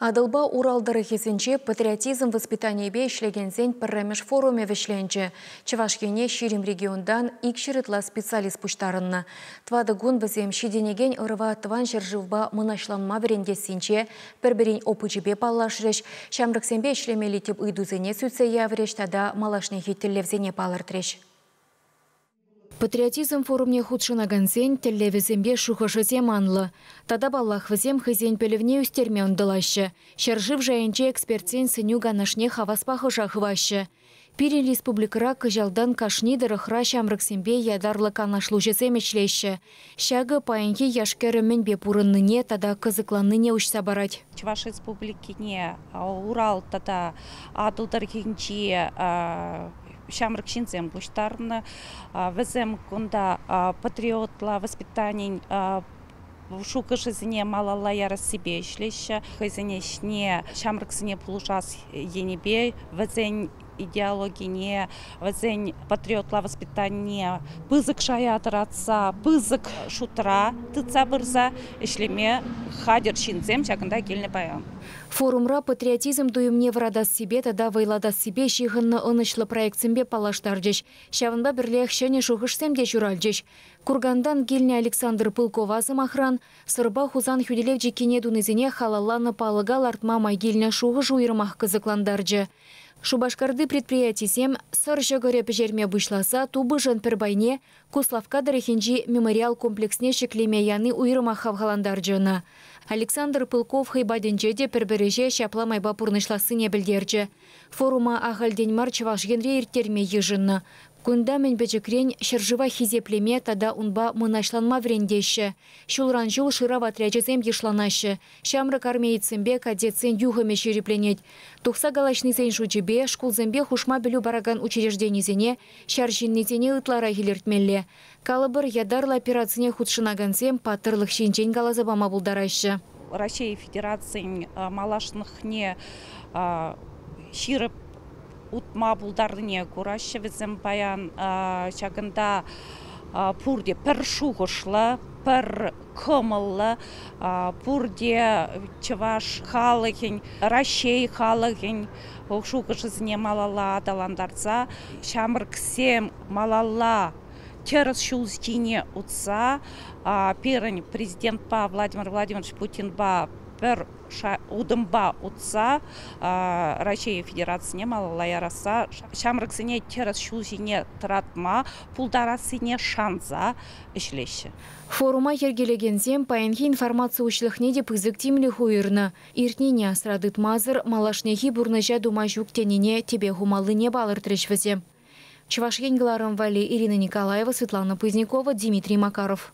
Атӑлпа Урал тӑрӑхӗсенче патриотизм воспитанийӗпе ӗҫлекенсен пӗрремӗш форумӗ вӗҫленчӗ. Чӑваш Ене 20 регионтан 200 ытла специалист пуҫтарӑннӑ. 4 кун вӗсем ҫитӗнекен ӑрӑва тӑван ҫӗршывпа мӑнаҫланма вӗрентессинче пӗр-пӗрин опычӗпе паллашрӗҫ, ҫамрӑксемпе ӗҫлемелли тӗп ыйтусене сӳтсе яврӗҫ тата малашнехи тӗллевсене палӑртрӗҫ. Патриотизм форумне хутшӑнакансен тӗллевӗсемпе шухӑшӗсем анлӑ. Тата паллах, вӗсем хӑйсен пӗлӗвне ӳстерме ӑнтӑлаҫҫӗ. Ҫӗршыв шайӗнче экспертсен сӗнӳ канашне хаваспах ӑша хываҫҫӗ. Пирӗн республикӑра кӑҫалтан кашни тӑрӑхра ҫамрӑксемпе ятарлӑ канашлуҫӑсем ӗҫлеҫҫӗ. Ҫакӑ паянхи яш-кӗрӗм мӗнпе пурӑннине тата кӑсӑкланнине уҫса парать. Чӑваш Республикине Урал тата Атӑл тӑрӑхӗнчи ҫамрӑк ҫынсем пуҫтарнӑ. Вӗсем кунта патриотла воспитанин шухӑшӗсене малалла ярассипе ӗҫлеҫҫӗ. Хӑйсен ӗҫне ҫамрӑксене пулӑшас енӗпе вӗсен идеологине, вӗсен патриотла воспитанине пысӑк шая тӑратса, пысӑк шутра тытса пырса ӗҫлеме хатӗр ҫынсем ҫакӑнта килнӗ паян. Форумра патриотизм туйӑмне вӑратассипе тата вӑйлатассипе ҫыхӑннӑ ӑнӑҫлӑ проектсемпе паллаштарчӗҫ. Ҫавӑнпа пӗрлех ҫӗнӗ шухӑшсем те ҫуралчӗҫ. Кургантан килнӗ Александр Пылкова сӑмахран, Сӑрпа Хусан хӳтӗлев чиккине тунисене халалланӑ палӑка лартма май килнӗ шухӑш уйрӑмах кӑсӑклантарчӗ. Шупашкарти предприятисем Сӑр ҫӑкӑрӗ пӗҫерме пуҫласа тупӑшӑн пӗр пайне Куславкка тӑрӑхӗнчи мемориал комплексне ҫӗклеме яни уйрӑмах хавхалантарчӗ ӑна. Александр Пылков хӑй патӗнче те пӗр-пӗр ӗҫе ҫапла майпа пурнӑҫлассине пӗлтерчӗ. Форума ахальтен мар Чӑваш Енре ирттерме йышӑннӑ. Кунта мӗн пӗчӗкрен ҫӗршыва хисеплеме тата унпа мӑнаҫланма вӗрентеҫҫӗ. Ҫулран ҫул шырав отрячӗсем йышланаҫҫӗ. Ҫамрӑк армеецсемпе кадетсен юхӑмӗ ҫирӗпленет. Тухса калаҫнисен шучӗпе шкулсемпе хушма пӗлӳ паракан учрежденисене ҫар ҫыннисене ытларах илӗртмелле. Калӑпӑр, ятарлӑ операцине хутшӑнакансем паттӑрлӑх ҫинчен каласа пама пултараҫҫӗ. Раҫҫей Федерацийӗн малашлӑхне ҫирӗп утма пултарнине кураҫҫӗ. Вӗсем паян ҫакӑнта пурте пӗр шухӑшлӑ, пӗр кӑмӑллӑ, пурте чӑваш халӑхӗн, Раҫҫей халӑхӗн шухӑшӗсене малалла аталантарса, ҫамрӑксем малалла тӗрӗс ҫул ҫине утса пирӗн президентпа Владимир Владимирович Путинпа пӗр утӑмпа утса Раҫҫей Федерацине малалла ярасса, ҫамрӑксене тӗрӗс ҫул ҫине тӑратма пултарассине шанса ӗҫлеҫҫӗ. Форума йӗркелекенсем паянхи информаци уҫлӑхне те пысӑк тимлӗх уйӑрнӑ. Иртнине асра тытмасӑр малашнехи пурнӑҫа тума ҫук тенине тӗпе хумаллине палӑртрӗҫ вӗсем. Чӑваш Ен кӑларӑм валли Ирина Николаева, Светлана Пызнякова, Дмитрий Макаров.